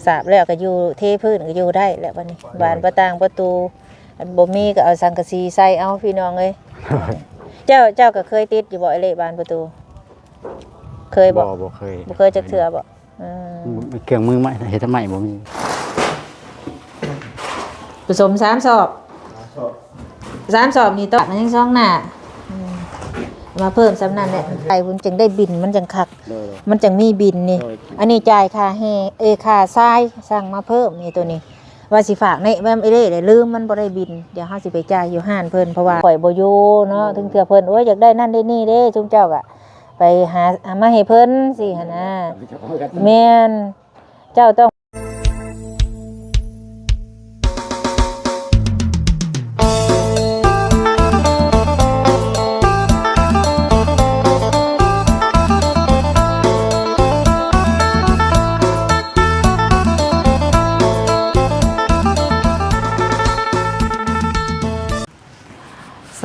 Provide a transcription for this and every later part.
ສາບແລ້ວກໍຢູ່ ເທພື້ນກໍຢູ່ໄດ້ແຫຼະບັດນີ້. ບານປະຕ່າງປະຕູ ອັນບໍ່ມີກໍເອົາສັງກະສີໃສ່ເອົາ ພີ່ນ້ອງເອີຍ. ເຈົ້າ ເຈົ້າກໍເຄີຍຕິດຢູ່ບໍ່ ເອື້ອຍເລ ບານປະຕູ? ເຄີຍບໍ່? ບໍ່ ບໍ່ເຄີຍ ບໍ່ເຄີຍຈັກເທື່ອບໍ່? ອືມ ເຄື່ອງມືໃໝ່ ເຮັດໃໝ່ບໍ່ມີ. ປະສົມສາມສອບ ສາມສອບນີ້ຕອກມັນຍັງສອງໜ້າ. ອືມ ມາເພີ່ມສ່ຳນັ້ນແຫຼະ ໄປພຸ້ນຈຶ່ງໄດ້ບິນ ມັນຈັ່ງຄັກ ໂດຍ ມັນຈັ່ງມີບິນນີ້. ໂດຍ ອັນນີ້ຈ່າຍຄ່າແຮ່ ເອີ ຄ່າຊາຍ ສັ່ງມາເພີ່ມນີ້ ໂຕນີ້ ວ່າຊິຝາກໃນແມ່ເອື້ອຍເລ ແລ້ວລືມ ມັນບໍ່ໄດ້ບິນ. ດຽວເຮົາຊິໄປຈ່າຍຢູ່ຮ້ານເພິ່ນ ເພາະວ່າຂ້ອຍບໍ່ຢູ່ເນາະ. ເຖິງເທື່ອເພິ່ນ ໂອ້ຍ ຢາກໄດ້ນັ້ນໄດ້ນີ້ເດ້ ຊຸມເຈົ້າກໍໄປຫາ ຫາມາໃຫ້ເພິ່ນຊີ້ຫັ້ນນະ. ແມ່ນ ເຈົ້າຕ້ອງ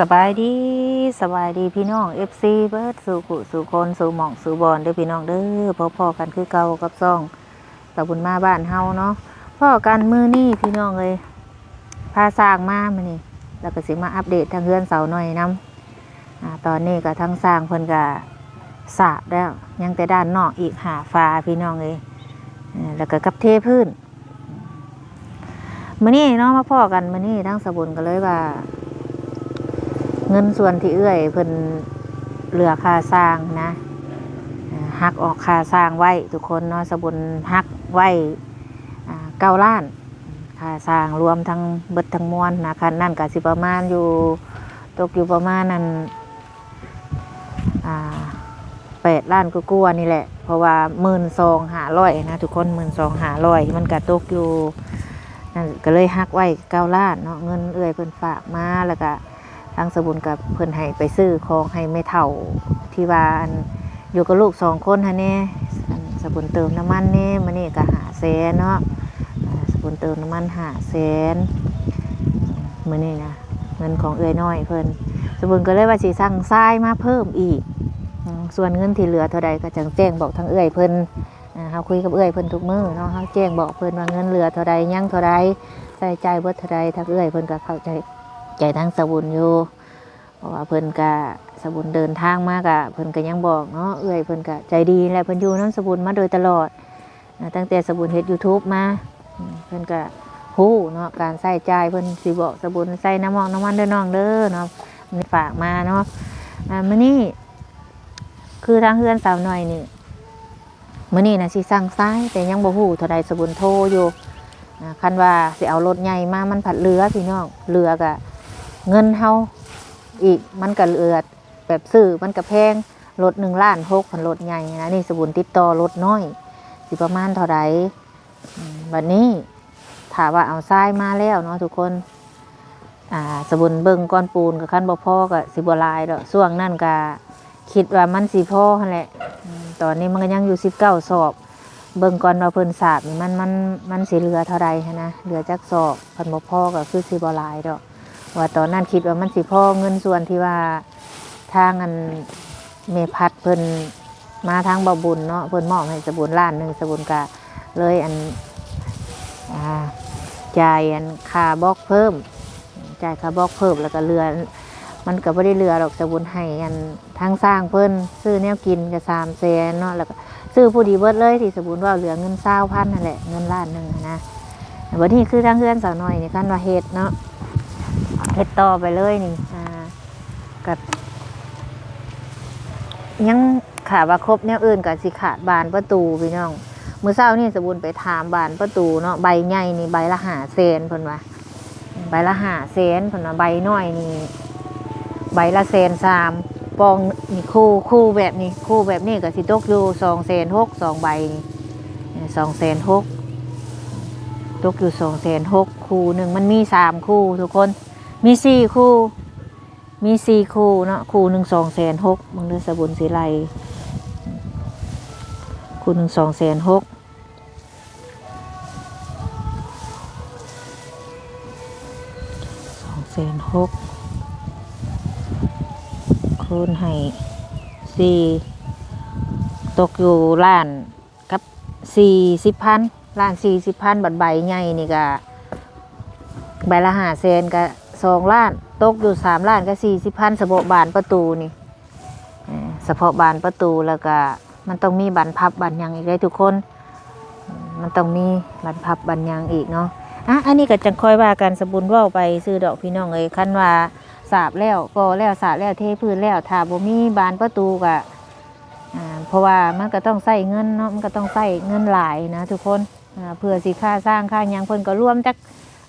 ສະບາຍດີ ສະບາຍດີພີ່ນ້ອງ ເອັຟຊີ ເບິດສູ່ຜູ້ສູ່ຄົນ ສູ່ໝ່ອງສູ່ບ່ອນເດີພີ່ນ້ອງເດີ. ພໍ້ໆກັນຄືເກົ່າກັບຊ່ອງ ສາວບຸນມາບ້ານເຮົາເນາະ. ພໍ້ກັນມື້ນີ້ພີ່ນ້ອງເອີຍ ພາຊ່າງມາມື້ນີ້ ແລ້ວກໍຊິມາອັບເດດທາງເຮືອນສາວໜ້ອຍນຳ. ອາ ຕອນນີ້ກໍທາງຊ່າງເພິ່ນກໍສາບແລ້ວ ຍັງແຕ່ດ້ານນອກອີກຫ້າຝາພີ່ນ້ອງເອີຍ. ເອີ ແລ້ວກໍກັບເທພື້ນ. ມື້ນີ້ເນາະ ມາພໍ້ກັນມື້ນີ້ ທາງສາວບຸນກໍເລີຍວ່າ ເງິນສ່ວນທີ່ເອື້ອຍເພິ່ນເຫຼືອຄ່າຊ່າງນະ ເອີ ຫັກອອກຄ່າຊ່າງໄວ້ທຸກຄົນເນາະ. ສາວບຸນຫັກໄວ້ ອາ ເກົ້າລ້ານ ຄ່າຊ່າງລວມທັງເບິດທັງມວນນະ. ຄັນນັ້ນກໍຊິປະມານຢູ່ ຕົກຢູ່ປະມານນັ້ນ ອ່າ ແປດລ້ານກວ່າໆນີ້ແຫຼະ ເພາະວ່າໝື່ນສອງຫ້າຮ້ອຍນະທຸກຄົນ ໝື່ນສອງຫ້າຮ້ອຍ ມັນກະຕົກຢູ່ນັ້ນ ກະເລີຍຫັກໄວ້ເກົ້າລ້ານເນາະ. ເງິນເອື້ອຍເພິ່ນຝາກມາ ແລ້ວກະທາງສະບຸນກັບເພິ່ນໃຫ້ໄປຊື້ຂອງໃຫ້ແມ່ເຖົ້າ ທີ່ວ່າອັນ ຢູ່ກັບລູກສອງຄົນຫັ້ນແດ່ ອັນ ສະບຸນເຕີມນ້ຳມັນແດ່ ມື້ນີ້ກະຫ້າແສນເນາະ ອາ ສະບຸນເຕີມນ້ຳມັນຫ້າແສນ ມື້ນີ້ນະ ເງິນຂອງເອື້ອຍນ້ອຍເພິ່ນ. ສະບຸນກໍເລີຍວ່າຊິສັ່ງຊາຍມາເພີ່ມອີກ ອືມ ສ່ວນເງິນທີ່ເຫຼືອເທົ່າໃດກໍຈັ່ງແຈ້ງບອກທາງເອື້ອຍເພິ່ນ. ອາ ເຮົາຄຸຍກັບເອື້ອຍເພິ່ນທຸກມື້ເນາະ ເຮົາແຈ້ງບອກເພິ່ນວ່າເງິນເຫຼືອເທົ່າໃດ ຍັງເທົ່າໃດ ໃຊ້ຈ່າຍເບິດເທົ່າໃດ ທາງເອື້ອຍເພິ່ນກໍເຂົ້າໃຈ ໃຈທາງສະບຸນຢູ່ ເພາະວ່າເພິ່ນກະ ສະບຸນເດີນທາງມາກະ ເພິ່ນກະຍັງບອກເນາະ ເອື້ອຍເພິ່ນກະໃຈດີແຫຼະ ເພິ່ນຢູ່ນຳສະບຸນມາໂດຍຕະຫຼອດ ຕັ້ງແຕ່ສະບຸນເຮັດຢູທູບມາ ເພິ່ນກະຮູ້ເນາະ ການໃຊ້ຈ່າຍ ເພິ່ນຊິບອກສະບຸນໃສ່ນ້ຳໝອກນ້ຳມັນເດີນ້ອງເດີເນາະ ມັນຝາກມາເນາະ. ອາ ມື້ນີ້ຄືທາງເຮືອນສາວໜ້ອຍນີ້ ມື້ນີ້ນະຊິສັ່ງຊາຍ ແຕ່ຍັງບໍ່ຮູ້ເທົ່າໃດ ສະບຸນໂທຢູ່. ອາ ຄັນວ່າຊິເອົາລົດໃຫຍ່ມາ ມັນພັດເຫຼືອພີ່ນ້ອງ ເຫຼືອກະເງິນເຮົາອີກ ມັນກະເຫຼືອ ແບບຊື້ມັນກະແພງ ລົດໜຶ່ງລ້ານຫົກ ຄັນລົດໃຫຍ່ນະ. ນີ້ສະບຸນຕິດຕໍ່ລົດນ້ອຍ ຊິປະມານເທົ່າໃດ? ອືມ ບັດນີ້ຖ້າວ່າເອົາຊາຍມາແລ້ວເນາະທຸກຄົນ ອາ ສະບຸນເບິ່ງກ້ອນປູນກໍຄັນບໍ່ພໍກໍຊິບໍ່ຫຼາຍດອກ ຊ່ວງນັ້ນກໍຄິດວ່າມັນຊິພໍຫັ້ນແຫຼະ. ອືມ ຕອນນີ້ມັນກໍຍັງຢູ່ສິບເກົ້າສອບ ເບິ່ງກ່ອນວ່າເພິ່ນສາບນີ້ ມັນ ມັນ ມັນຊິເຫຼືອເທົ່າໃດຫັ້ນນະ ເຫຼືອຈັກສອບ ຄັນບໍ່ພໍກໍຄືຊິບໍ່ຫຼາຍດອກ ວ່າຕອນນັ້ນຄິດວ່າມັນຊິພໍເງິນສ່ວນທີ່ວ່າທາງອັນ ແມ່ພັດເພິ່ນມາທາງເບົາບຸນເນາະ ເພິ່ນມອບໃຫ້ສະບຸນລ້ານໜຶ່ງ ສະບຸນກະເລີຍອັນ ອ່າ ຈ່າຍອັນຄ່າບລັອກເພີ່ມ ຈ່າຍຄ່າບລັອກເພີ່ມ ແລ້ວກະເຫຼືອ ມັນກະບໍ່ໄດ້ເຫຼືອດອກ ສະບຸນໃຫ້ອັນທາງຊ່າງເພິ່ນຊື້ແນວກິນກະສາມແສນເນາະ ແລ້ວກະຊື້ຜູ້ດີເບິດເລີຍ ທີ່ສະບຸນເວົ້າເຫຼືອເງິນຊາວພັນຫັ້ນແຫຼະ ເງິນລ້ານໜຶ່ງຫັ້ນນະ. ບັດນີ້ຄືທາງເຮືອນສາວໜ້ອຍນີ້ ຄັນວ່າເຮັດເນາະ ເຮັດຕໍ່ໄປເລີຍນີ້ ອ່າ ກໍຍັງຂາດວ່າຄົບແນວອື່ນ ກໍຊິຂາດບານປະຕູພີ່ນ້ອງ. ມື້ເຊົ້ານີ້ສະບຸນໄປຖາມບານປະຕູເນາະ ໃບໃຫຍ່ນີ້ໃບລະຫ້າແສນເພິ່ນວ່າ ໃບລະຫ້າແສນເພິ່ນວ່າ ໃບນ້ອຍນີ້ໃບລະແສນສາມ ປ່ອງນີ້ ຄູ່ ຄູ່ແບບນີ້ ຄູ່ແບບນີ້ກໍຊິຕົກຢູ່ສອງແສນຫົກ ສອງໃບນີ້ ສອງແສນຫົກ ຕົກຢູ່ສອງແສນຫົກ ຄູ່ໜຶ່ງ ມັນມີສາມຄູ່ທຸກຄົນ ມີສີ່ຄູ່ ມີສີ່ຄູ່ເນາະ ຄູ່ໜຶ່ງສອງແສນຫົກ ເບິ່ງເດີ ສະບຸນຊິໄລ່ ຄູ່ໜຶ່ງສອງແສນຫົກ ສອງແສນຫົກ ຄູນໃຫ້ສີ່ ຕົກຢູ່ລ້ານ ກັບສີ່ສິບພັນ ລ້ານສີ່ສິບພັນ ບັດໃບໃຫຍ່ນີ້ກະ ໃບລະຫ້າແສນກະສອງລ້ານ ຕົກຢູ່ສາມລ້ານກັບສີ່ສິບພັນ ສະເພາະບານປະຕູນີ້. ເອີ ສະເພາະບານປະຕູ ແລ້ວກະມັນຕ້ອງມີບານພັບບານຫຍັງອີກເດ້ທຸກຄົນ ມັນຕ້ອງມີບານພັບບານຫຍັງອີກເນາະ. ອ່ະ ອັນນີ້ກະຈັ່ງຄ່ອຍວ່າກັນ ສະບຸນເວົ້າໄປຊື່ດອກພີ່ນ້ອງເອີຍ. ຄັນວ່າສາບແລ້ວ ກໍ່ແລ້ວ ສາບແລ້ວ ເທພື້ນແລ້ວ ຖ້າບໍ່ມີບານປະຕູກະ ອ່າ ເພາະວ່າມັນກະຕ້ອງໃຊ້ເງິນເນາະ ມັນກະຕ້ອງໃຊ້ເງິນຫຼາຍນະທຸກຄົນ. ອ່າ ເພື່ອຊິຄ່າສ້າງຄ່າຫຍັງ ເພິ່ນກໍລວມຈັກ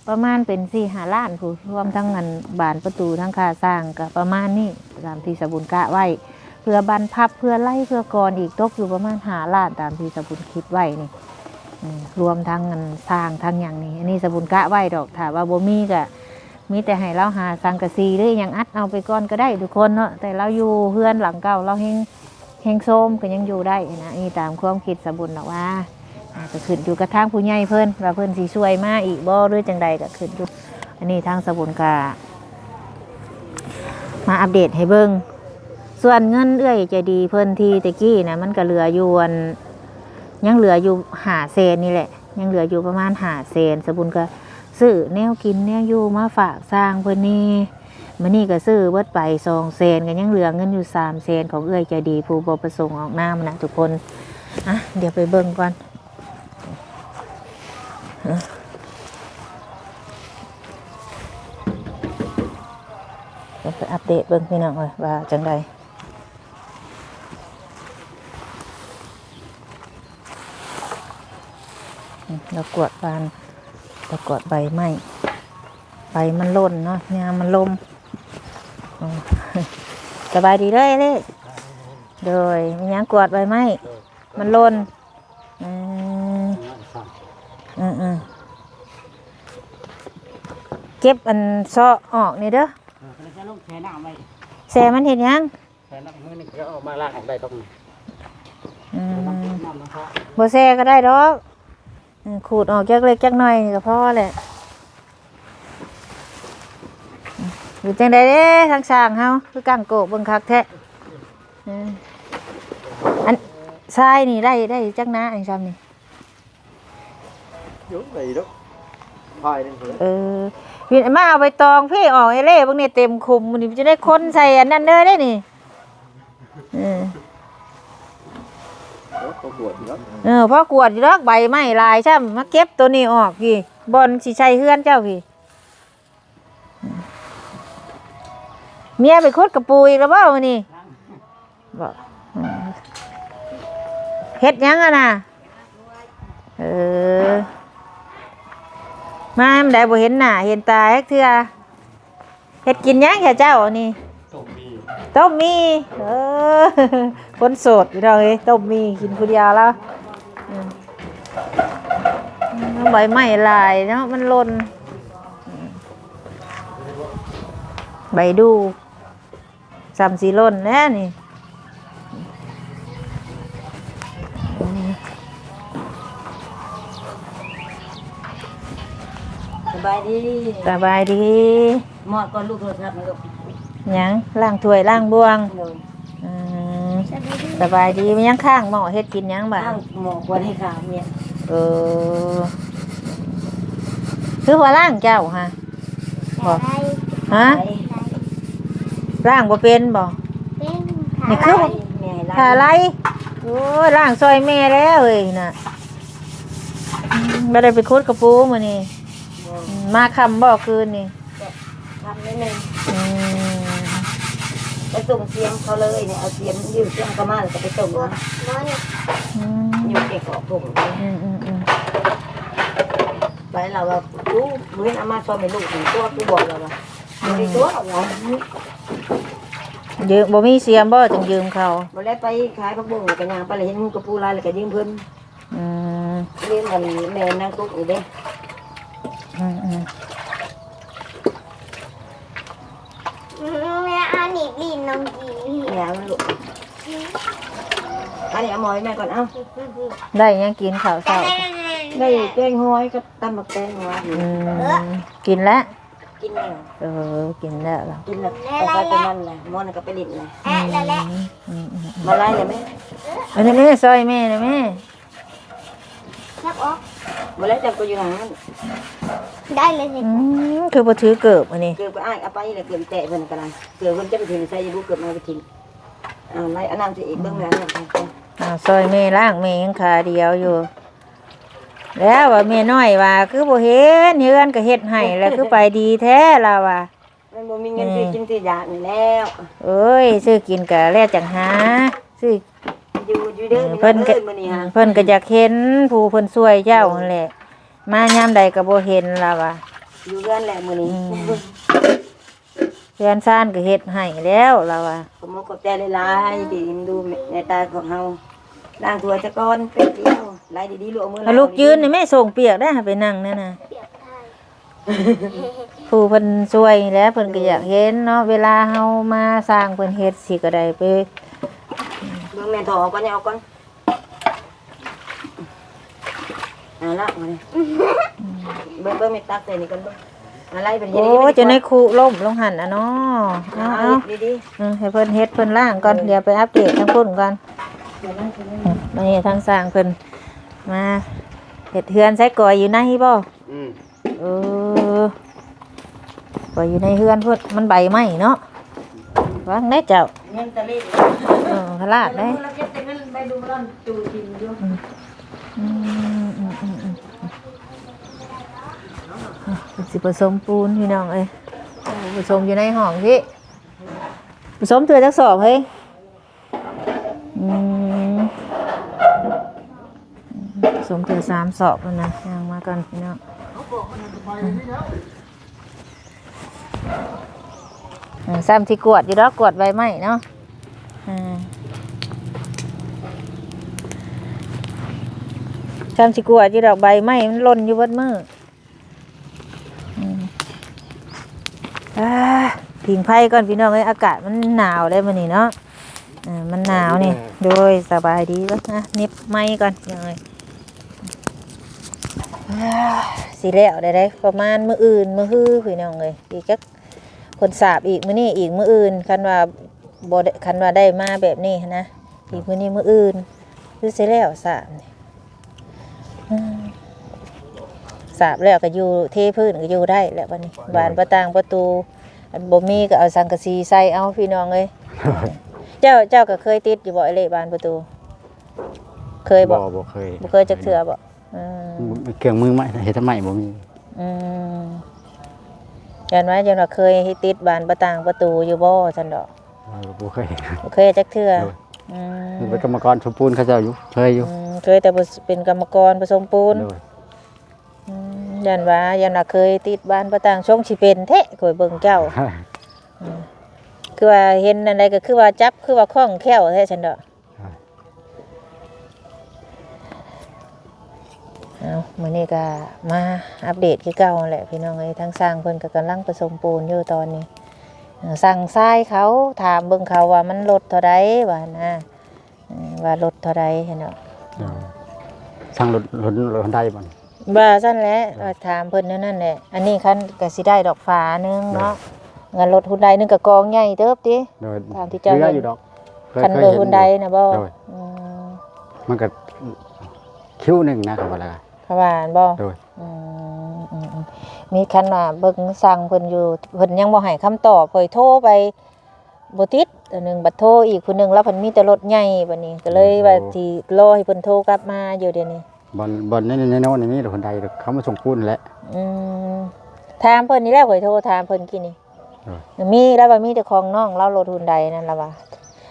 ປະມານເປັນສີ່ຫ້າລ້ານພຸ້ນ ລວມທັງອັນບານປະຕູ ທັງຄ່າສ້າງ ກໍປະມານນີ້ ຕາມທີ່ສາວບຸນກະໄວ້. ເພື່ອບານພັບ ເພື່ອໄລ່ ເພື່ອກອນອີກ ຕົກຢູ່ປະມານຫ້າລ້ານ ຕາມທີ່ສາວບຸນຄິດໄວ້ນີ້. ອືມ ລວມທັງອັນສ້າງທັງຫຍັງນີ້ ອັນນີ້ສາວບຸນກະໄວ້ດອກ ຖ້າວ່າບໍ່ມີກໍ ມີແຕ່ໃຫ້ລາວຫາສັງກະສີ ຫຼື ອີ່ຫຍັງອັດເອົາໄປກ່ອນກໍໄດ້ທຸກຄົນເນາະ. ແຕ່ລາວຢູ່ເຮືອນຫຼັງເກົ່າ ລາວແຮງ ແຮງໂຊມ ກໍຍັງຢູ່ໄດ້ນະ. ນີ້ຕາມຄວາມຄິດສາວບຸນດອກວ່າ ອ່າ ກໍຂຶ້ນຢູ່ກັບທາງຜູ້ໃຫຍ່ເພິ່ນ ວ່າເພິ່ນຊິຊ່ວຍມາອີກບໍ່ ຫຼື ຈັ່ງໃດ ກໍຂຶ້ນຢູ່. ອັນນີ້ທາງສາວບຸນກໍມາອັບເດດໃຫ້ເບິ່ງ. ສ່ວນເງິນເອື້ອຍໃຈດີເພິ່ນທີ່ແຕ່ກີ້ນະ ມັນກໍເຫຼືອຢູ່ອັນ ຍັງເຫຼືອຢູ່ຫ້າແສນນີ້ແຫຼະ ຍັງເຫຼືອຢູ່ປະມານຫ້າແສນ. ສາວບຸນກໍຊື້ແນວກິນແນວຢູ່ມາຝາກຊ່າງເພິ່ນແດ່. ມື້ນີ້ກໍຊື້ເບິດໄປສອງແສນ ກໍຍັງເຫຼືອເງິນຢູ່ສາມແສນ ຂອງເອື້ອຍໃຈດີຜູ້ບໍ່ປະສົງອອກນາມນະທຸກຄົນ. ອ່ະ ດຽວໄປເບິ່ງກ່ອນ ດຽວໄປອັບເດດເບິ່ງພີ່ນ້ອງເອີຍ ວ່າຈັ່ງໃດ. ອືມ ລາວກວາດບານ ລາວກວາດໃບໄມ້ ໃບມັນຫຼົ່ນເນາະ ຍາມມັນລົມ. ອືມ ສະບາຍດີເດີເອເລ. ໂດຍ ມີຫຍັງກວາດໃບໄມ້ ມັນຫຼົ່ນ. ອືມ ອືມໆ ເກັບອັນເຊາະອອກນີ້ເດີ. ເອີ ກໍເລີຍຈະລົງແຊ່ນ້ຳໄວ້. ແຊ່ມັນເຮັດຫຍັງ? ແຊ່ນ້ຳມື້ນີ້ກໍເອົາມາລ້າງອອກໄດ້ດອກນີ້. ອືມ ນ້ຳ ນ້ຳ ນ້ຳ ບໍ່ແຊ່ກໍໄດ້ດອກ. ເອີ ຂູດອອກຈັກເລັກຈັກໜ້ອຍນີ້ກໍພໍແຫຼະ. ເປັນຈັ່ງໃດເດ້ ທາງຊ່າງເຮົາ ຄືກັ້ງໂກະເບິ່ງຄັກແທ້. ເອີ ອັນຊາຍນີ້ໄດ້ ໄດ້ຈັກໜ້າອັນຊ່ຳນີ້? ຢູ່ໄດ້ດອກ ພາຍໜຶ່ງພຸ້ນແຫຼະ. ເອີ ວິນ ມາເອົາໃບຕອງພີ້ອອກເອເລ່ເບິ່ງນີ້ ເຕັມຂຸມນີ້ ມັນຈະໄດ້ຄົນໃສ່ອັນນັ້ນເດີ ໄດ້ນີ້. ເອີ ໂອ້ ພໍກວດຢູ່ດອກ ເອີ ພໍກວດຢູ່ດອກ ໃບໄມ້ຫຼາຍຊ້ຳ ມາເກັບໂຕນີ້ອອກພີ້ ບ່ອນຊິໃສ່ເຮືອນເຈົ້າພີ້. ເມຍໄປຂຸດກະປູອີກແລ້ວບໍ່ມື້ນີ້? ບໍ່ ເຮັດຫຍັງຫັ້ນນະ? ເອີ ມາຍາມໃດບໍ່ເຫັນໜ້າເຫັນຕາຈັກເທື່ອ. ເຮັດກິນຫຍັງແທ້ເຈົ້ານີ້? ຕົ້ມໝີ່ ຕົ້ມໝີ່. ເອີ ຄົນໂສດພີ່ນ້ອງເອີຍ ຕົ້ມໝີ່ກິນຜູ້ດຽວລາວ. ອືມ ໃບໄມ້ຫຼາຍເນາະ ມັນຫຼົ່ນ. ໃບດູ່ ສ່ຳຊິຫຼົ່ນແລ້ວນີ້. ສະບາຍດີ ສະບາຍດີ. ໝໍດກ່ອນລູກ ໂທລະສັບນະລູກ. ຫຍັງ? ລ້າງຖ້ວຍລ້າງບ່ວງ. ໂດຍ. ອືມ ສະບາຍດີ. ມີຫຍັງຄ້າງໝໍ້ ເຮັດກິນຫຍັງບາດ? ລ້າງໝໍ້ ຄວນໃຫ້ຂາວເມຍ. ເອີ ຄືວ່າລ້າງເຈົ້າຫະ? ບໍ່ ຮະ? ລ້າງບໍ່ເປັນບໍ່? ເປັນ. ນີ້ຄື ຖ້າໄລ່ ໂອ້ຍ ລ້າງຊ່ອຍແມ່ແລ້ວເອີຍນະ. ອືມ ບໍ່ໄດ້ໄປຂຸດກະປູມື້ນີ້. ບໍ່. ອືມ ມາຄ່ຳບໍ່ຄືນນີ້? ຄ່ຳໜ້ອຍໜຶ່ງ. ອືມ ໄປສົ່ງສຽມເຂົາເລີຍນີ້ ເອົາສຽມ ຢືມສຽມເຂົາມາ ແລ້ວກໍໄປສົ່ງ. ອືມ ຢູ່ແກ່ເກາະຜົ້ງ. ອືມໆໆ ໄປລາວວ່າ ກູບໍ່ເຫັນເອົາມາຊ່ອຍແມ່ລູກນີ້ ຕົວະ ກູບອກລາວວ່າ ບໍ່ໄດ້ຕົວະລາວ. ຢືມ ບໍ່ມີສຽມບໍ່ ຈຶ່ງຢືມເຂົາ? ບໍ່ແລ້ວ ໄປຂາຍຜັກບົ້ງ ແລ້ວກໍຍ່າງໄປ ແລ້ວເຫັນງູກະປູຫຼາຍ ແລ້ວກໍຢືມເພິ່ນ. ອືມ ເລື່ອງອັນແມ່ນາງຕຸກນີ້ເດ້. ອືມໆ ແມ່ເອົາໜີບລີ້ນນ້ອງກີ. ຫຍັງລູກ? ອັນນີ້ເອົາໝໍ້ໃຫ້ແມ່ກ່ອນ ເອົາ. ໄດ້ຫຍັງກິນເຂົ້າເຊົ້າ? ໄດ້ແກງຫອຍກັບຕຳໝາກແຕງຫວານ. ອືມ ກິນແລ້ວ? ກິນແລ້ວ. ເອີ ກິນແລ້ວລະ ກິນແລ້ວ. ເອົາໄປຕົວນັ້ນລະ ໝໍ້ນັ້ນກໍໄປຫຼິ້ນລະ. ອືມ ມາໄລ່ລະແມ່. ອັນນີ້ແມ່ ຊ່ອຍແມ່ນະແມ່. ຈັບອອກ. ບໍ່ແລ້ວເຈົ້າກໍຢູ່ຫັ້ນ ໄດ້ເລີຍ ອືມ ຄືບໍ່ຖືເກີບອັນນີ້ ເກີບກໍອ້າຍເອົາໄປແລ້ວ ເກີບອີແຕະເພິ່ນກໍໄດ້ ເກີບເພິ່ນຈະໄປຖິ້ມໃສ່ຢູ່ບຸ ເກີບມາໄປຖິ້ມ ເອົາໄວ້ ເອົານ້ຳໃສ່ອີກ ເບິ່ງແມ່ນ້ຳໃສ່ ອ້າວ ຊ່ອຍແມ່ລ້າງ ແມ່ຍັງຂາດຽວຢູ່ ແລ້ວວ່າແມ່ນ້ອຍວ່າ ຄືບໍ່ເຫັນ ເຮືອນກໍເຮັດໃຫ້ ແລ້ວຄືໄປດີແທ້ ລາວວ່າ. ມັນບໍ່ມີເງິນ ເອີ ຊື້ກິນຊື້ຢາກນີ້ແລ້ວ ໂອ້ຍ ຊື້ກິນກະແລ້ວຈັ່ງຫາ ຊື້ຢູ່ ຢູ່ເດີ ເອີ ເພິ່ນກະ ມື້ນີ້ຫາ ເພິ່ນກະຢາກເຫັນຜູ້ເພິ່ນຊ່ວຍເຈົ້າຫັ້ນແຫຼະ ມາຍາມໃດກະບໍ່ເຫັນລາວວ່າ ຢູ່ເຮືອນແຫຼະມື້ນີ້ ອືມ ເຮືອນຊານກະເຮັດໃຫ້ແລ້ວລາວວ່າ ຂໍຂອບໃຈຫຼາຍໆ ທີ່ເອັນດູແມ່ຕາຂອງເຮົາ ລ້າງຖ້ວຍສາກ່ອນແປັບດຽວ ໄລ່ດີໆ ລູກເອົາມື ເອົາລູກຢືນນີ້ແມ່ ສົ່ງປຽກໄດ້ຫາ ໄປນັ່ງນັ້ນນະ ປຽກໄດ້ ຜູ້ເພິ່ນຊ່ວຍແຫຼະ ເພິ່ນກໍຢາກເຫັນເນາະ ເວລາເຮົາມາສ້າງເພິ່ນເຮັດຊິກໍໄດ້ໄປ ເບິ່ງແມ່ນຖອກອອກກ່ອນ ຫຍັງອອກກ່ອນ ເອົາລະ ເບິ່ງ ເບິ່ງແມ່ຕັກໃສ່ນີ້ກ່ອນ ເບິ່ງ ອາໄລເພິ່ນເຮັດ ໂອ້ຍ ເຮັດ ເຮັດ ຈົນໃນຄຸລົ້ມລົງຫັ້ນອະເນາະ ເອົາ ເອົາ ເອົາ ເຮັດດີໆ ເອີ ໃຫ້ເພິ່ນເຮັດເພິ່ນລ້າງກ່ອນ ເອີ ດຽວໄປອັບເດດທາງພຸ້ນກ່ອນ ດຽວໄລ່ໄປເລີຍ ອືມ ອັນນີ້ທາງຊ່າງເພິ່ນມາເຮັດເຮືອນໃສ່ ກອຍຢູ່ໃນບໍ່? ອືມ ເອີ ກອຍຢູ່ໃນເຮືອນພຸ້ນ ມັນໃບໄມ້ເນາະ ວາງໄດ້ເຈົ້າ ເງິນຕະລິ ເອີ ຂະຫຼາດເດ້ ເກັບແຕ່ເງິນໃບດູມັນຕູ້ຖິ້ມຢູ່ ອືມ ອືມ ອືມ ອືມ ເພິ່ນຊິປະສົມປູນພີ່ນ້ອງເອີຍ ໂອ້ ປະສົມຢູ່ໃນຫ້ອງພີ້ ປະສົມເທື່ອຈັກສອບເຮີ້ຍ? ອືມ ສົມເທື່ອສາມສອບພຸ້ນນະ ຍ່າງມາກ່ອນພີ່ນ້ອງ ເອີ ຊ້ຳຊິກວດຢູ່ດອກ ກວດໃບໄມ້ເນາະ ເອີ ຊ້ຳຊິກວດຢູ່ດອກ ໃບໄມ້ມັນຫຼົ່ນຢູ່ເບິດມື້. ອືມ ອ່າ ຜິງໄຟກ່ອນພີ່ນ້ອງເອີຍ ອາກາດມັນໜາວເດ້ມື້ນີ້ເນາະ ເອີ ມັນໜາວນີ້ ໂດຍ ສະບາຍດີເບິ່ງ ອ່າ ໜິບໄມກ່ອນພີ່ນ້ອງເອີຍ ອ່າ ຊິແລ້ວໄດ້ ໄດ້ປະມານມື້ອື່ນມື້ຮືພີ່ນ້ອງເອີຍ ອີກຈັກເພິ່ນສາບອີກມື້ນີ້ອີກມື້ອື່ນ ຄັນວ່າບໍ່ໄດ້ ຄັນວ່າໄດ້ມາແບບນີ້ຫັ້ນນະ ອີກມື້ນີ້ມື້ອື່ນ ຄືຊິແລ້ວສາບນີ້. ອືມ ສາບແລ້ວກໍຢູ່ ເທພື້ນກໍຢູ່ໄດ້ແລ້ວບັດນີ້ ບານປະຕ່າງປະຕູ ອັນບໍ່ມີກໍເອົາສັງກະສີໃສ່ເອົາພີ່ນ້ອງເອີຍ ເຈົ້າ ເຈົ້າກໍເຄີຍຕິດຢູ່ບໍ່ ເອື້ອຍເລ ບານປະຕູ ເຄີຍບໍ່? ບໍ່ ບໍ່ເຄີຍ ບໍ່ເຄີຍຈັກເທື່ອບໍ່? ອືມ ເຄື່ອງມືໄມ້ ເຮັດທາງໄມ້ບໍ່ມີ ອືມ ຢ້ານວ່າ ຢ້ານວ່າເຄີຍຕິດບານປະຕ່າງປະຕູຢູ່ບໍ່ຊັ້ນດອກ ເອີ ບໍ່ເຄີຍ ບໍ່ເຄີຍຈັກເທື່ອ ໂດຍ ອືມ ເປັນກຳມະກອນສົມປູນເຂົາເຈົ້າຢູ່ ເຄີຍຢູ່ ອືມ ເຄີຍແຕ່ບໍ່ ເປັນກຳມະກອນປະສົມປູນ ໂດຍ ອືມ ຢ້ານວ່າ ຢ້ານວ່າເຄີຍຕິດບານປະຕ່າງ ຊົງຊິເປັນແທ້ ຂ້ອຍເບິ່ງເຈົ້າ ອືມ ຄືວ່າເຫັນອັນໃດກໍຄືວ່າຈັບ ຄືວ່າຄ່ອງແຄ້ວແທ້ຊັ້ນດອກ. ເອົາ ມື້ນີ້ກໍມາອັບເດດຄືເກົ່າຫັ້ນແຫຼະພີ່ນ້ອງເອີຍ ທາງຊ່າງເພິ່ນກໍກຳລັງປະສົມປູນຢູ່ຕອນນີ້ ເອີ ສັ່ງຊາຍເຂົາ ຖາມເບິ່ງເຂົາວ່າມັນລົດເທົ່າໃດວ່ານະ ເອີ ວ່າລົດເທົ່າໃດຫັ້ນເນາະ ເອີ ສັ່ງລົດ ລົດ ລົດຮອນໄດບໍ່? ວ່າຊັ້ນແຫຼະ ເອີ ວ່າຖາມເພິ່ນແນວນັ້ນແຫຼະ ອັນນີ້ຄັນກໍຊິໄດ້ດອກຝາໜຶ່ງເນາະ ໂດຍ ເງິນລົດຮຸນໄດໜຶ່ງກໍກອງໃຫຍ່ເຕີບຕິ ໂດຍ ຕາມທີ່ເຈົ້າເຫັນ ເຫຼືອຢູ່ດອກ ຄັນເລີຍຮຸນໄດນະບໍ່? ໂດຍ ອືມ ມັນກໍຄິວໜຶ່ງນະ ເຂົາວ່າລະ ເຂົາວ່າຫັ້ນບໍ່? ໂດຍ ອືມ ອືມ ອືມ ມີຄັນວ່າເບິ່ງສັ່ງເພິ່ນຢູ່ ເພິ່ນຍັງບໍ່ໃຫ້ຄຳຕອບ ຂ້ອຍໂທໄປ ບໍ່ຕິດ ອັນໜຶ່ງບັດໂທອີກຜູ້ໜຶ່ງ ລາວເພິ່ນມີແຕ່ລົດໃຫຍ່ ບັດນີ້ກໍເລີຍວ່າ ໂອ້ ຊິລໍໃຫ້ເພິ່ນໂທກັບມາຢູ່ດຽວນີ້ ບ່ອນ ບ່ອນໃນ ໃນໂນນນີ້ມີແຕ່ຄົນໄທ ເຂົາມາສົ່ງປູນແຫຼະ ອືມ ຖາມເພິ່ນນີ້ແຫຼະ ຂ້ອຍໂທຖາມເພິ່ນກີ້ນີ້ ເອີ ມີ ລາວວ່າມີແຕ່ຂອງນ້ອງລາວ ລົດຮຸນໄດນັ້ນ ລາວວ່າ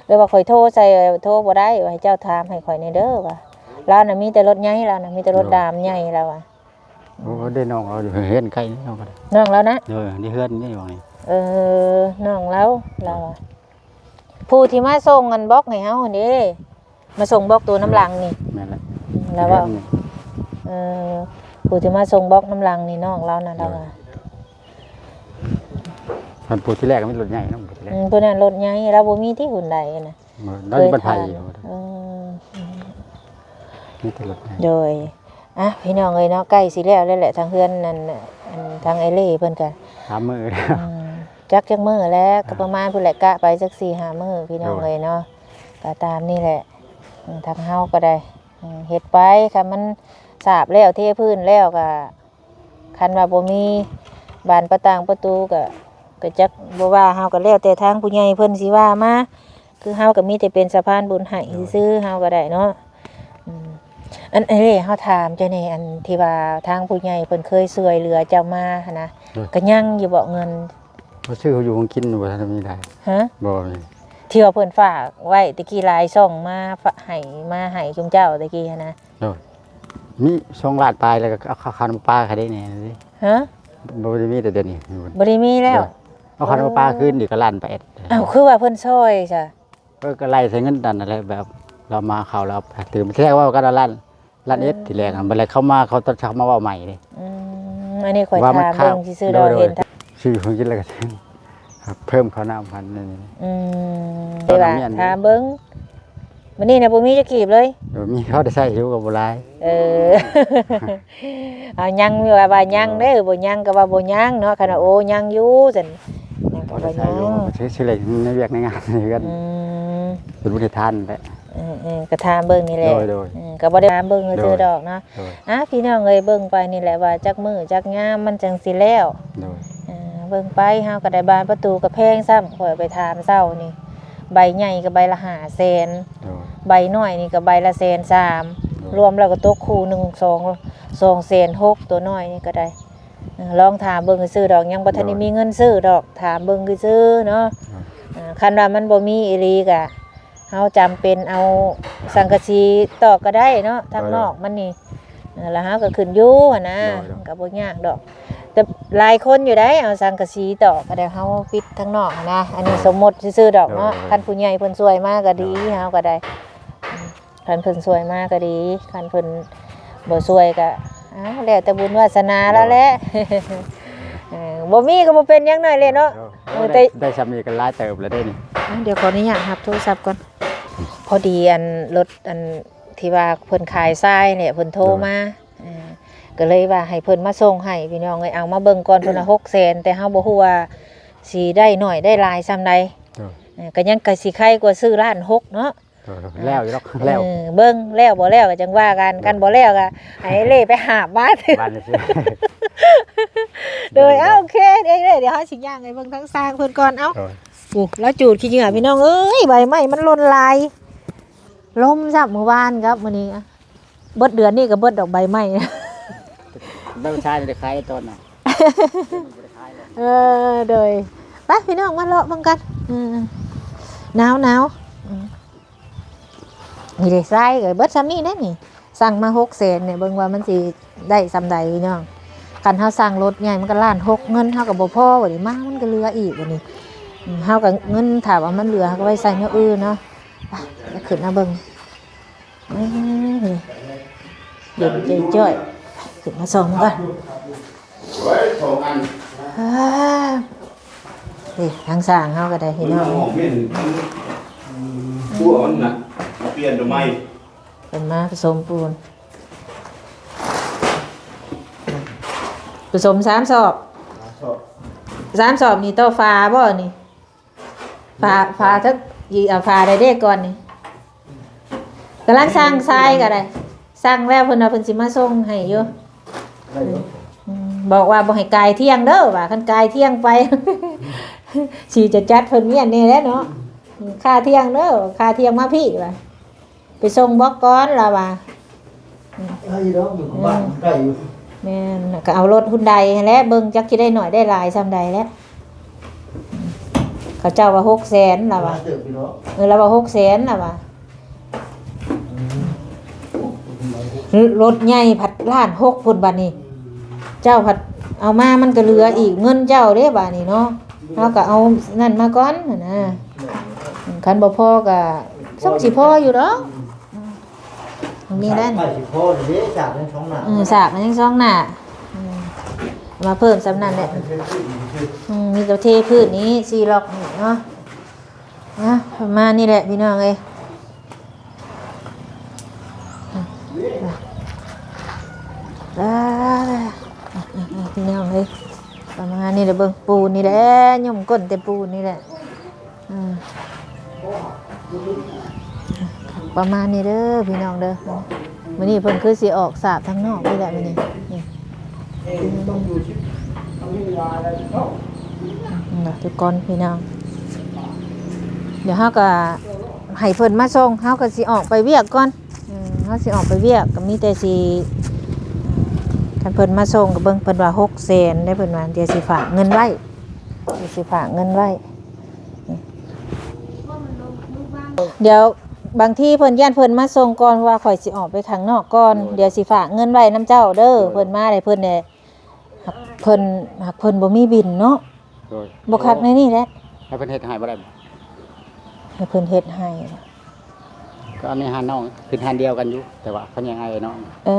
ເລີຍວ່າຂ້ອຍໂທໃສ່ ໂທບໍ່ໄດ້ ວ່າໃຫ້ເຈົ້າຖາມໃຫ້ຂ້ອຍແດ່ເດີວ່າ ລາວນະມີແຕ່ລົດໃຫຍ່ ລາວນະມີແຕ່ລົດດາມໃຫຍ່ ລາວວ່າ ໂອ້ ໄດ້ນ້ອງລາວຢູ່ເຮືອນໃກ້ນີ້ ນ້ອງລາວນະ ເອີ ໃນເຮືອນນີ້ວ່ານີ້ ເອີ ນ້ອງລາວ ລາວວ່າ ຜູ້ທີ່ມາສົ່ງອັນບລັອກໃຫ້ເຮົາຫັ້ນເດ້ ມາສົ່ງບລັອກໂຕນຳຫຼັງນີ້ ແມ່ນແຫຼະ ລາວວ່າ ເຮືອນນີ້ ເອີ ຜູ້ທີ່ມາສົ່ງບລັອກນຳຫຼັງນີ້ນ້ອງລາວນະ ລາວວ່າ ໂດຍ ຄັນຜູ້ທີແລກກໍມີລົດໃຫຍ່ນຳ ຜູ້ທີແລກ ອືມ ຜູ້ນັ້ນລົດໃຫຍ່ ລາວບໍ່ມີຕິຮຸນໄດນະ ເອີ ລາວຢູ່ບ້ານໄຜ່ ເອີ ມີແຕ່ລົດໃຫຍ່ ໂດຍ ອ່ະ ພີ່ນ້ອງເອີຍເນາະ ໃກ້ຊິແລ້ວແລ້ວແຫຼະ ທາງເຮືອນນັ້ນ ອັນ ທາງອ້າຍເລ່ເພິ່ນກະ ສາມມື້ແລ້ວ ອືມ ຈັກ ຈັກມື້ແລ້ວ ໂດຍ ກໍປະມານພຸ້ນແຫຼະ ກະໄປຈັກສີ່ຫ້າມື້ ພີ່ນ້ອງເອີຍເນາະ ໂດຍ ກໍຕາມນີ້ແຫຼະ ອືມ ທາງເຮົາກໍໄດ້ ອືມ ເຮັດໄປ ຄັນມັນ ສາບແລ້ວ ເທພື້ນແລ້ວ ກໍຄັນວ່າບໍ່ມີບານປະຕ່າງປະຕູ ກໍ ກໍຈັກບໍ່ວ່າເຮົາ ກໍແລ້ວແຕ່ທາງຜູ້ໃຫຍ່ເພິ່ນຊິວ່າມາ. ຄືເຮົາກໍມີແຕ່ເປັນສະພານບຸນໃຫ້ ໂດຍ ຊື່ໆ ເຮົາກໍໄດ້ເນາະ. ອືມ ອັນ ເອີ ເຮົາຖາມເຈົ້າແດ່ ອັນທີ່ວ່າທາງຜູ້ໃຫຍ່ເພິ່ນເຄີຍຊ່ວຍເຫຼືອເຈົ້າມາຫັ້ນນະ ໂດຍ ກໍຍັງຢູ່ບໍ່ເງິນ? ມາຊື້ເຂົ້າຢູ່ຂອງກິນບໍ່ທັນມີໄດ໋. ຮະ? ບໍ່ມີ. ທີ່ວ່າເພິ່ນຝາກໄວ້ແຕ່ກີ້ຫຼາຍຊ່ອງມາ ຝາກໃຫ້ ມາໃຫ້ຊຸມເຈົ້າແຕ່ກີ້ຫັ້ນນະ? ໂດຍ ມີສອງລ້ານປາຍ ແລ້ວກໍເອົາຄ່າ ຄ່ານ້ຳປະປາໃຫ້ໄດ້ແດ່ເດ. ຮະ? ບໍ່ໄດ້ມີແຕ່ດຽວນີ້ ບໍ່ໄດ້ມີແລ້ວ. ໂດຍ ເອົາຄ່ານ້ຳປະປາຄືນອີກກໍລ້ານແປດ. ອ້າວ ຄືວ່າເພິ່ນຊ່ອຍຊະ? ເອີ ກໍໄລ່ໃສ່ເງິນນັ້ນແຫຼະ ແບບລາວມາເຂົ້າແລ້ວຕື່ມ ທີ່ແລກເວົ້າກັນວ່າລ້ານ ລ້ານເອັດ ເອີ ທີແລກຫັ້ນ ບັດແລ້ວເຂົາມາ ເຂົາຈະມາເວົ້າໃໝ່ເດ້. ອືມ ອັນນີ້ຂ້ອຍຖາມເບິ່ງຊື່ໆ ດອກ ເຫັນ ໂດຍ ຊື້ຂອງກິນແລ້ວກໍເພີ່ມເຂົ້ານ້ຳພັນໜຶ່ງ. ອືມ ແຕ່ວ່າຖາມເບິ່ງ ມື້ນີ້ນະບໍ່ມີຈັກກີບເລີຍ. ໂດຍ ມີພໍໄດ້ໃຊ້ຢູ່ ກໍບໍ່ຫຼາຍ. ເອີ ເອົາ ຍັງ ວ່າ ວ່າຍັງເດີ ເອີ ບໍ່ຍັງກໍວ່າບໍ່ຍັງເນາະ. ຄັນວ່າ ໂອ້ ຍັງຢູ່ຊັ້ນ ຍັງກໍບໍ່ຍັງ ພໍໄດ້ໃຊ້ຢູ່ ຊື້ ຊື້ເລັກໃນວຽກໃນງານໃນເຮືອນ. ອືມ ເປັນບຸນເຮັດທານແຫຼະ. ເອີໆ ກໍຖາມເບິ່ງນີ້ແຫຼະ. ໂດຍໆ ເອີ ກໍບໍ່ໄດ້ຖາມເບິ່ງຊື່ໆ ໂດຍ ດອກເນາະ. ໂດຍ ອ່າ ພີ່ນ້ອງເອີຍ ເບິ່ງໄປນີ້ແຫຼະວ່າຈັກມື້ຈັກຍາມມັນຈັ່ງຊິແລ້ວ. ໂດຍ ເອີ ເບິ່ງໄປ ເຮົາກໍໄດ້ ບານປະຕູກໍແພງຊ້ຳ ຂ້ອຍໄປຖາມເຊົ້ານີ້ ໃບໃຫຍ່ກໍໃບລະຫ້າແສນ ໂດຍ ໃບນ້ອຍນີ້ກໍໃບລະແສນສາມ ໂດຍ ລວມແລ້ວກໍຕົກຄູ່ໜຶ່ງ ສອງ ສອງແສນຫົກ ຕົວນ້ອຍນີ້ກໍໄດ້. ເອີ ລອງຖາມເບິ່ງຊື່ໆ ດອກ ຍັງບໍ່ທັນໄດ້ ໂດຍ ມີເງິນຊື້ດອກ ຖາມເບິ່ງຊື່ໆ ເນາະ. ໂດຍ ເອີ ຄັນວ່າມັນບໍ່ມີອີ່ຫຼີກະ ເຮົາຈຳເປັນເອົາສັງກະສີຕອກກໍໄດ້ເນາະ ທາງ ໂດຍ ນອກມັນນີ້. ເອີ ແລ້ວເຮົາກໍຂຶ້ນຢູ່ຫັ້ນນະ ໂດຍໆ ມັນກໍບໍ່ຍາກດອກ. ແຕ່ຫຼາຍຄົນຢູ່ໃດ ເອົາສັງກະສີຕອກກໍໄດ້ ເຮົາປິດທາງນອກຫັ້ນນະ. ອັນນີ້ ໂດຍ ສົມມຸດຊື່ໆ ດອກເນາະ. ໂດຍໆ ຄັນຜູ້ໃຫຍ່ເພິ່ນຊ່ວຍມາກໍດີ ໂດຍ ເຮົາກໍໄດ້ ອືມ ຄັນເພິ່ນຊ່ວຍມາກໍດີ ຄັນເພິ່ນບໍ່ຊ່ວຍກໍ ອ້າວ ແລ້ວແຕ່ບຸນວາສະໜາລາວແຫຼະ. ໂດຍ ເອີ ບໍ່ມີກໍບໍ່ເປັນຫຍັງໜ້ອຍເລີຍເນາະ. ໂດຍ ເອີ ແຕ່ ໄດ້ ໄດ້ຊ່ຳນີ້ກໍຫຼາຍເຕີບແລ້ວເດ້ນີ້. ອ່ະ ດຽວຂໍອະນຸຍາດຮັບໂທລະສັບກ່ອນ. ພໍດີອັນລົດອັນທີ່ວ່າເພິ່ນຂາຍຊາຍນີ້ ເພິ່ນໂທມາ ໂດຍ ເອີ ກໍເລີຍວ່າໃຫ້ເພິ່ນມາສົ່ງໃຫ້ ພີ່ນ້ອງເອີຍ. ເອົາມາເບິ່ງກ່ອນ ເພິ່ນວ່າຫົກແສນ ແຕ່ເຮົາບໍ່ຮູ້ວ່າຊິໄດ້ໜ້ອຍໄດ້ຫຼາຍຊ່ຳໃດ. ໂດຍ ເອີ ກໍຍັງ ກໍຊິໄຄກວ່າຊື້ລ້ານຫົກເນາະ. ໂດຍ ແລ້ວຢູ່ດອກ ແລ້ວ ເອີ ເບິ່ງແລ້ວບໍ່ແລ້ວກໍຈັ່ງວ່າກັນ. ໂດຍ ຄັນບໍ່ແລ້ວກໍໃຫ້ເລ່ໄປຫາບມາ. ໂດຍ ໂດຍ ເອົາ ໂອເຄ ດຽວ ດຽວເຮົາຊິຍ່າງໄປເບິ່ງທາງຊ່າງເພິ່ນກ່ອນ. ເອົ້າ ໂດຍ ໂອ້ ລາວຈູດຂີ້ເຫຍື້ອ ພີ່ນ້ອງເອີຍ ໃບໄມ້ມັນຫຼົ່ນຫຼາຍ ລົມຊ້ຳມື້ວານກັບມື້ນີ້. ເບິດເດືອນນີ້ກໍເບິດດອກໃບໄມ້. ໃບຊາຍໄດ້ຂາຍຕອນນະ. ເອີ ໂດຍ ໄປພີ່ນ້ອງມາເລາະເບິ່ງກັນ. ເອີ ໜາວໆ ອືມ ນີ້ເດ້ ຊາຍກໍເບິດຊ່ຳນີ້ແຫຼະນີ້. ສັ່ງມາຫົກແສນນີ້ ເບິ່ງວ່າມັນຊິໄດ້ຊ່ຳໃດພີ່ນ້ອງ. ຄັນເຮົາສັ່ງລົດໃຫຍ່ມັນກໍລ້ານຫົກ ເງິນເຮົາກໍບໍ່ພໍບັດນີ້ ມາມັນກໍເຫຼືອອີກບັດນີ້. ອືມ ເຮົາກໍເງິນຖ້າວ່າມັນເຫຼືອ ເຮົາກໍໄວ້ໃຊ້ແນວອື່ນເນາະ. ໄປ ຂຶ້ນມາເບິ່ງ. ເອີ ເຢັນຈ້ອຍໆ ຂຶ້ນມາສ່ອງກ່ອນ. ໂອ້ຍ ສອງອັນ ອ່າ ນີ້ທາງຊ່າງເຮົາກໍໄດ້ພີ່ນ້ອງ. ອອກແມ່ນ ຕົວມັນນະ ປ່ຽນຕົວໃໝ່ ເພິ່ນມາປະສົມປູນ ປະສົມສາມສອບ ສາມສອບ ສາມສອບນີ້ຕໍ່ຝາບໍ່ນີ້? ຝາ ຝາເຖິງ ອີ ເອົາຝາໄດ້ເດ້ກ່ອນນີ້ ກຳລັງສັ່ງຊາຍກໍໄດ້ ສັ່ງແລ້ວເພິ່ນວ່າເພິ່ນຊິມາສົ່ງໃຫ້ຢູ່. ໄດ້ຢູ່ ອືມ ບອກວ່າບໍ່ໃຫ້ກາຍທ່ຽງເດີວ່າ ຄັນກາຍທ່ຽງໄປ ຊິຈະຈັດເພິ່ນວຽນແດ່ແຫຼະເນາະ. ອືມ ຄ່າທ່ຽງເດີ ຄ່າທ່ຽງມາພີ້ວ່າ ໄປສົ່ງບອກກ່ອນລາວວ່າ. ອືມ ໄດ້ຢູ່ດອກ ຢູ່ບ້ານ ອືມ ໄດ້ຢູ່. ແມ່ນ ກໍເອົາລົດຮຸນໄດຫັ້ນແຫຼະ ເບິ່ງຈັກຊິໄດ້ໜ້ອຍໄດ້ຫຼາຍຊ່ຳໃດແຫຼະ. ອືມ ເຂົາເຈົ້າວ່າຫົກແສນລາວວ່າ ຫຼາຍເຕີບຢູ່ດອກ. ເອີ ລາວວ່າຫົກແສນລາວວ່າ. ອືມ ລົດໃຫຍ່ພັດລ້ານຫົກພຸ້ນບັດນີ້ ເຈົ້າພັດເອົາມາມັນກໍເຫຼືອອີກ ເງິນເຈົ້າເດ້ບາດນີ້ເນາະ. ເຮົາກໍເອົານັ້ນມາກ່ອນຫັ້ນນະ. ອືມ ຄັນບໍ່ພໍກໍຊ່ຳຊິພໍຢູ່ດອກ. ອືມ ນີ້ແຫຼະ ໃກ້ຊິພໍເດ້ ສາກຍັງສອງໜ້າ. ອືມ ສາກມັນຍັງສອງໜ້າ. ອືມ ມາເພີ່ມຊ່ຳນັ້ນແຫຼະ. ອືມ ມີແຕ່ເທພື້ນນີ້ ສີ່ລັອກນີ້ເນາະ. ອ່ະ ປະມານນີ້ແຫຼະພີ່ນ້ອງເອີຍ. ອ່າ ພີ່ນ້ອງເອີຍ ປະມານນີ້ແຫຼະ. ເບິ່ງປູນນີ້ແຫຼະ ຫຍຸ່ມກົ້ນແຕ່ປູນນີ້ແຫຼະ. ອ່າ ປະມານນີ້ເດີພີ່ນ້ອງເດີ. ມື້ນີ້ເພິ່ນຄືຊິອອກສາບທາງນອກນີ້ແຫຼະມື້ນີ້ ນີ້ ເນາະ ທຸກຄົນພີ່ນ້ອງ. ດຽວເຮົາກໍໃຫ້ເພິ່ນມາສົ່ງ ເຮົາກໍຊິອອກໄປວຽກກ່ອນ. ເອີ ເຮົາຊິອອກໄປວຽກ ກໍມີແຕ່ຊິ ຄັນເພິ່ນມາສົ່ງກໍເບິ່ງ ເພິ່ນວ່າຫົກແສນເດ້ ເພິ່ນວ່າ ດຽວຊິຝາກເງິນໄວ້ ດຽວຊິຝາກເງິນໄວ້. ດຽວບາງທີເພິ່ນ ຢ້ານເພິ່ນມາສົ່ງກ່ອນ ເພາະວ່າຂ້ອຍຊິອອກໄປຂ້າງນອກກ່ອນ. ໂດຍ ດຽວຊິຝາກເງິນໄວ້ນຳເຈົ້າເດີ. ໂດຍ ເພິ່ນມາແລ້ວ ເພິ່ນແຫຼະ ເພິ່ນ ຫາກເພິ່ນບໍ່ມີບິນເນາະ. ໂດຍ ບໍ່ຄັກໃນນີ້ແຫຼະ. ໃຫ້ເພິ່ນເຮັດໃຫ້ບໍ່ໄດ້ບໍ່? ໃຫ້ເພິ່ນເຮັດໃຫ້ ກໍອັນນີ້ຮ້ານນ້ອງ ເປັນຮ້ານດຽວກັນຢູ່ ແຕ່ວ່າເພິ່ນຍັງໄອ້ນ້ອງ. ເອີ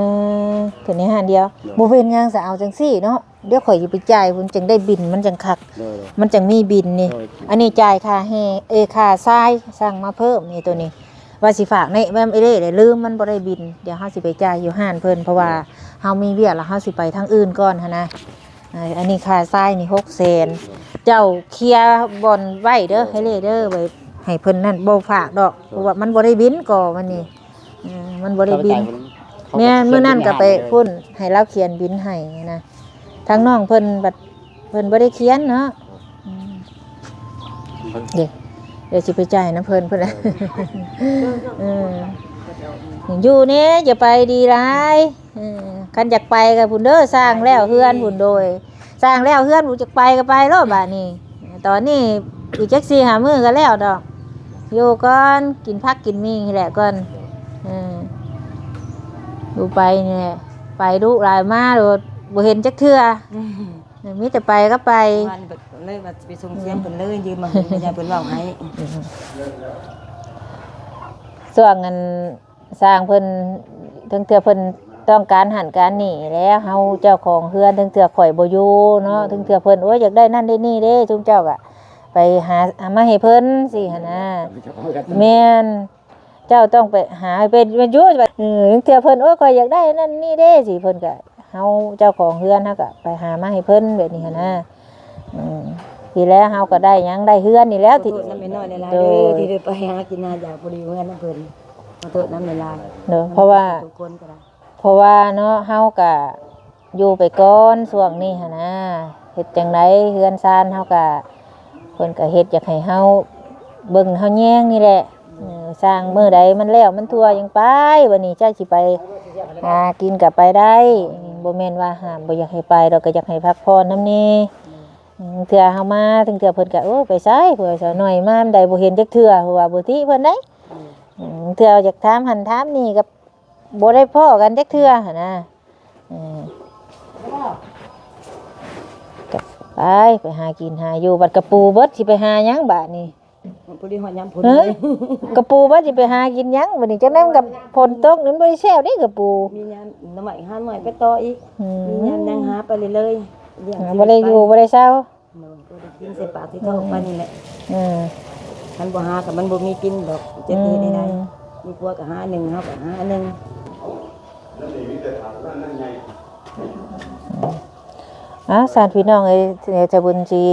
ເພິ່ນໃນຮ້ານດຽວ. ໂດຍ ບໍ່ເປັນຫຍັງ ສະເອົາຈັ່ງຊີ້ເນາະ ດຽວຂ້ອຍຊິໄປຈ່າຍ ມັນຈັ່ງໄດ້ບິນ ມັນຈັ່ງຄັກ. ໂດຍ ໂດຍ ມັນຈັ່ງມີບິນນີ້. ໂດຍ ອັນນີ້ຈ່າຍຄ່າແຮ່ ເອີ ຄ່າຊາຍ ສັ່ງມາເພີ່ມນີ້ ໂຕນີ້ ວ່າຊິຝາກໃນແມ່ເອເລ່ ແລ້ວລືມ ມັນບໍ່ໄດ້ບິນ. ດຽວເຮົາຊິໄປຈ່າຍຢູ່ຮ້ານເພິ່ນ ເພາະວ່າ ໂດຍ ເຮົາມີວຽກ ແລ້ວເຮົາຊິໄປທາງອື່ນກ່ອນຫັ້ນນະ. ເອີ ອັນນີ້ຄ່າຊາຍນີ້ຫົກແສນ ເຈົ້າເຄຍບ່ອນໄວ້ເດີ ໂດຍ ໃຫ້ເລເດີ ໄວ້ໃຫ້ເພິ່ນນັ້ນ ບໍ່ຝາກດອກ ໂດຍ ເພາະວ່າມັນບໍ່ໄດ້ບິນກໍມັນນີ້. ເອີ ມັນບໍ່ໄດ້ບິນ. ເຂົາໄປຈ່າຍເພິ່ນ ເຂົາກໍ ແມ່ນ ເຂຍ ມື້ນັ້ນກໍໄປ ບິນໃຫ້ເລີຍ ພຸ້ນ ໃຫ້ລາວຂຽນບິນໃຫ້ນະ. ທາງນ້ອງເພິ່ນບັດ ເພິ່ນບໍ່ໄດ້ຂຽນເນາະ. ອືມ ເດ້ ດຽວຊິໄປຈ່າຍນຳເພິ່ນພຸ້ນແຫຼະ. ເອີ ເອີ ຢູ່ແດ່ ຢ່າໄປ ດີຫຼາຍ. ເອີ ຄັນຢາກໄປກໍພຸ້ນເດີ ສ້າງແລ້ວເຮືອນພຸ້ນ. ໂດຍ ສ້າງແລ້ວເຮືອນ ຜູ້ຈັກໄປກໍໄປໂລດບາດນີ້. ຕອນນີ້ອີກຈັກສີ່ຫ້າມື້ກໍແລ້ວດອກ ຢູ່ກ່ອນ ກິນຜັກກິນໝີ່ນີ້ແຫຼະກ່ອນ. ເອີ ຢູ່ໄປນີ້ແຫຼະ ໄປດຸຫຼາຍ ມາໂລດບໍ່ເຫັນຈັກເທື່ອ. ມີແຕ່ໄປກໍໄປ. ເມື່ອວານນີ້ເພິ່ນເລີຍວ່າຊິໄປສົ່ງສຽງເພິ່ນເລີຍ ຢືມມາຫຸງ ເພິ່ນເວົ້າໃຫ້. ຊ່ວງອັນ ສ້າງເພິ່ນ ເຖິງເທື່ອເພິ່ນຕ້ອງການຫັ້ນການນີ້ແຫຼະ ເຮົາເຈົ້າຂອງເຮືອນ ເຖິງເທື່ອຂ້ອຍບໍ່ຢູ່ເນາະ ເຖິງເທື່ອເພິ່ນ ໂອ້ຍ ຢາກໄດ້ນັ້ນໄດ້ນີ້ເດ້ ຊຸມເຈົ້າກະໄປຫາ ຫາມາໃຫ້ເພິ່ນຊີ້ຫັ້ນນະ. ແມ່ນ ເຈົ້າຕ້ອງໄປຫາໃຫ້ເພິ່ນ ແມ່ນຢູ່ ເອີ ເທື່ອເພິ່ນ ໂອ້ຍ ຂ້ອຍຢາກໄດ້ນັ້ນນີ້ເດ້ ຊິເພິ່ນກະ ເຮົາເຈົ້າຂອງເຮືອນ ເຮົາກະໄປຫາມາໃຫ້ເພິ່ນແບບນີ້ຫັ້ນນະ. ອືມ ດີແລ້ວ ເຮົາກໍໄດ້ຫຍັງ ໄດ້ເຮືອນນີ້ແລ້ວ. ຂໍໂທດນຳແມ່ນ້ອຍຫຼາຍໆເດີ ໂດຍ ທີ່ໄດ້ໄປຫາກິນຫາຢາກບໍ່ໄດ້ຢູ່ເຮືອນນຳເພິ່ນ. ຂໍໂທດນຳຫຼາຍໆ ໂດຍ ເພາະວ່າ ທຸກຄົນກໍໄດ້ ເພາະວ່າເນາະ ເຮົາກະຢູ່ໄປກ່ອນຊ່ວງນີ້ຫັ້ນນະ. ເຮັດຈັ່ງໃດ ເຮືອນຊານເຮົາກະ ເພິ່ນກະເຮັດຢາກໃຫ້ເຮົາເບິ່ງເຮົາແຍງນີ້ແຫຼະ. ເອີ ສ້າງມື້ໃດມັນແລ້ວມັນທົ່ວຈັ່ງໄປ. ບັດນີ້ເຈົ້າຊິໄປຫາກິນກໍໄປໄດ້ ບໍ່ແມ່ນວ່າຫ້າມ ບໍ່ຢາກໃຫ້ໄປດອກ ກໍຢາກໃຫ້ພັກຜ່ອນນຳແດ່. ອືມ ເທື່ອເຮົາມາ ເຖິງເທື່ອເພິ່ນກໍ ໂອ້ ໄປໃສ ເພື່ອສາວນ້ອຍມາ ມັນໄດ້ບໍ່ເຫັນຈັກເທື່ອ ເພາະວ່າບໍ່ຕິເພິ່ນໄດ໋. ອືມ ເທື່ອຢາກຖາມຫັ້ນຖາມນີ້ກໍບໍ່ໄດ້ພໍ້ກັນຈັກເທື່ອຫັ້ນນະ. ເອີ ກໍໄປ ໄປຫາກິນຫາຢູ່ ບັດກະປູເບິດ ຊິໄປຫາຫຍັງບາດນີ້? ມັນພໍດີຮອດຍາມຝົນ ຮະ ເລີຍ ກະປູວ່າຊິໄປຫາກິນຫຍັງບັດນີ້? ຈັ່ງໃດມັນກໍຝົນຕົກນີ້ ມັນບໍ່ໄດ້ແຊວເດ້ກະປູ. ມີຍາມໜໍ່ໄມ້ ຫາໜໍ່ໄມ້ໄປຕໍ່ອີກ. ອືມ ມີຍາມຫຍັງຫາໄປເລື້ອຍໆ ລ້ຽງ ອ່າ ບໍ່ໄດ້ຢູ່ບໍ່ໄດ້ເຊົາ. ໂດຍ ບໍ່ໄດ້ກິນໃສ່ປາກໃສ່ທ້ອງໄປນີ້ແຫຼະ. ອືມ ຄັນບໍ່ຫາກໍມັນບໍ່ມີກິນດອກ ຈະເຮັດແນວໃດ? ອືມ ມີຜົວກໍຫາໜຶ່ງ ເຮົາກໍຫາໜຶ່ງ. ອ້າວ ຊັ້ນພີ່ນ້ອງເອີຍ ດຽວສາວບຸນຊິ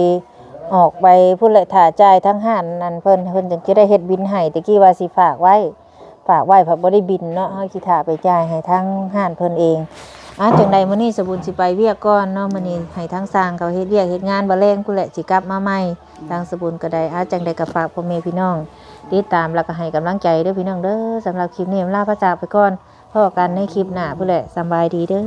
ອອກໄປພຸ້ນແຫຼະ ຖ້າຈ່າຍທາງຮ້ານນັ້ນເພິ່ນ ເພິ່ນຈຶ່ງຈະໄດ້ເຮັດບິນໃຫ້. ແຕ່ກີ້ວ່າຊິຝາກໄວ້ ຝາກໄວ້ພັດບໍ່ໄດ້ບິນເນາະ ເຮົາຊິຖ້າໄປຈ່າຍໃຫ້ທາງຮ້ານເພິ່ນເອງ. ອ້າວ ຈັ່ງໃດມື້ນີ້ສາວບຸນຊິໄປວຽກກ່ອນເນາະ ມື້ນີ້ໃຫ້ທາງຊ່າງເຂົາເຮັດວຽກເຮັດງານ ບໍ່ແລງພຸ້ນແຫຼະ ຊິກັບມາໃໝ່. ທາງສາວບຸນກໍໄດ້ ອ້າວ ຈັ່ງໃດກໍຝາກພໍ່ແມ່ພີ່ນ້ອງຕິດຕາມ ແລ້ວກໍໃຫ້ກຳລັງໃຈເດີພີ່ນ້ອງເດີ. ສຳລັບຄລິບນີ້ລາພາຈາກໄປກ່ອນ. ພໍ້ກັນໃນຄລິບໜ້າພຸ້ນແຫຼະ. ສຳບາຍດີເດີ.